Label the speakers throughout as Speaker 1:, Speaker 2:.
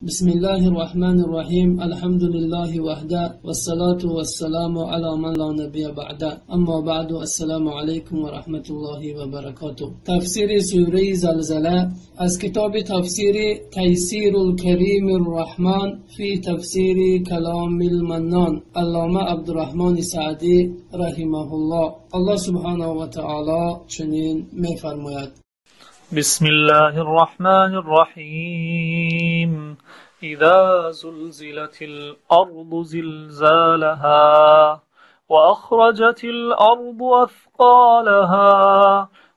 Speaker 1: بسم الله الرحمن الرحيم. الحمد لله وحده، والصلاة والسلام على من لا نبي بعده. اما بعد، السلام علیکم و رحمت الله و برکاته. تفسیر سوره زلزله از کتاب تفسیر تیسیر الکریم الرحمن فی تفسیر کلام المنان، علامه عبدالرحمن سعدی رحمه الله. الله سبحانه و تعالی چنین می‌فرماید:
Speaker 2: بسم الله الرحمن الرحيم. إذا زلزلت الأرض زلزالها وأخرجت الأرض أثقالها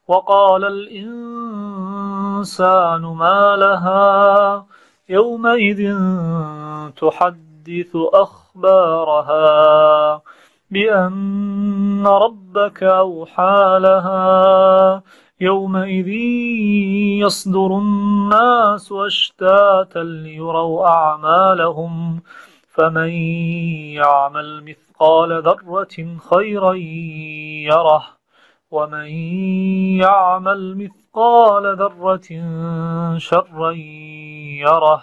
Speaker 2: وقال الإنسان ما لها يومئذ تحدث أخبارها بأن ربك أوحى لها. يومئذ يصدر الناس أشتاتا ليروا أعمالهم، فمن يعمل مثقال ذرة خيرا يره، ومن يعمل مثقال ذرة شرا يره.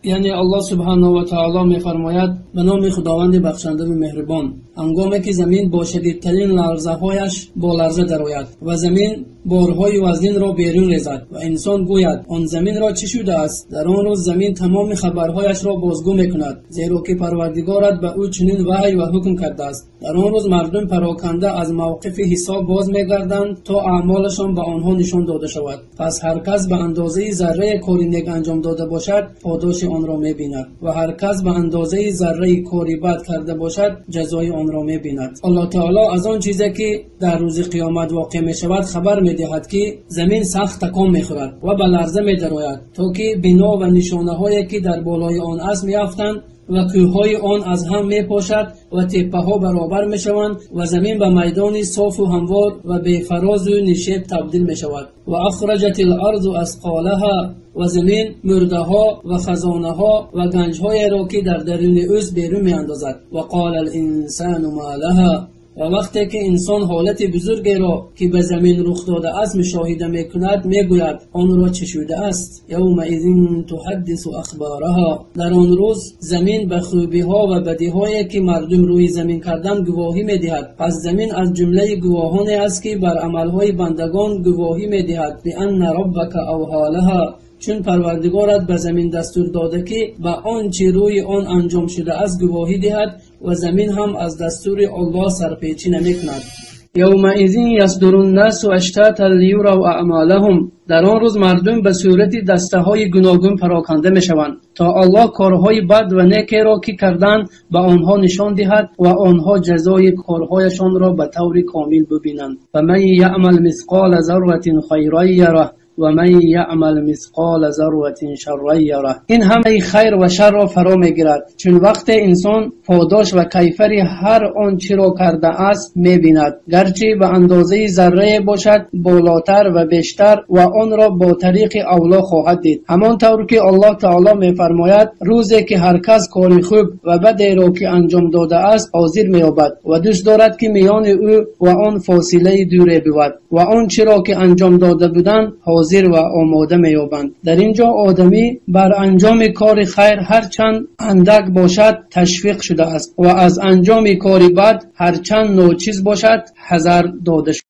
Speaker 1: یعنی الله سبحانه و تعالی می‌فرماید: به نام خداوند بخشنده و مهربان. هنگامی که زمین با شدیدترین لرزه‌هایش با لرزه درآید و زمین بارهای وزنین را بیرون ریزد و انسان گوید آن زمین را چه شده است، در آن روز زمین تمام خبرهایش را بازگو میکند، زیرا که پروردگارت به او چنین وحی و حکم کرده است. در آن روز مردم پراکنده از موقف حساب باز میگردند تا اعمالشان به آنها نشان داده شود. پس هر کس به اندازه ذره کاری نیک انجام داده باشد پاداش آن را میبیند و هر کس به اندازه ذره کاری بد کرده باشد جزای آن را میبیند. الله تعالی از آن چیزی که در روز قیامت واقع میشود خبر میدهد که زمین سخت تکان میخورد و به لرزه میدرآید تا که بنا و نشانه هایی که در بالای آن است میافتند و کوههای آن از هم میپاشد و تپه ها برابر میشوند و زمین به میدان صاف و هموار و به فراز و نشیب تبدیل میشود. و اخرجت الارض اثقالها، و زمین مرده ها و خزانه ها و گنج های را که در درون اوست بیرون میاندازد. و قال الانسان ما لها، و وقتی که انسان حالت بزرگی را که به زمین رخ داده است مشاهده میکند میگوید آن را چه شده است. یومئذ تحدث اخبارها، در آن روز زمین به خوبی ها و بدی هایی که مردم روی زمین کردن گواهی میدهد. پس زمین از جمله گواهانی است که بر عملهای بندگان گواهی میدهد. لأن ربک اوحی لها، چون پروردگارت به زمین دستور داده که به آنچه روی آن انجام شده است گواهی دهد و زمین هم از دستور الله سرپیچی نمیکند. یومئذ یصدر الناس اشتاتا لیروا اعمالهم، در آن روز مردم به صورت دسته های گوناگون پراکنده میشوند تا الله کارهای بد و نیک را که کردند به آنها نشان دهد و آنها جزای کارهایشان را به طور کامل ببینند. و من یعمل مثقال ذره خیرا یره و من یعمل مثقال ذره شرا یره. این همه خیر و شر را فرا میگیرد، چون وقت انسان پاداش و کیفر هر آنچه را کرده است میبیند، گرچه به اندازه ذره باشد بالاتر و بیشتر، و آن را با طریق اولا خواهد دید. همانطور که الله تعالی میفرماید: روزی که هر کس کار خوب و بدی را که انجام داده است حاضر مییابد و دوست دارد که میان او و آن فاصله دوری بود و آنچه را که انجام داده بودند حاضر و آماده می‌یابند. در اینجا آدمی بر انجام کار خیر هرچند اندک باشد تشویق شده است و از انجام کار بد هرچند ناچیز باشد حذر داده شده.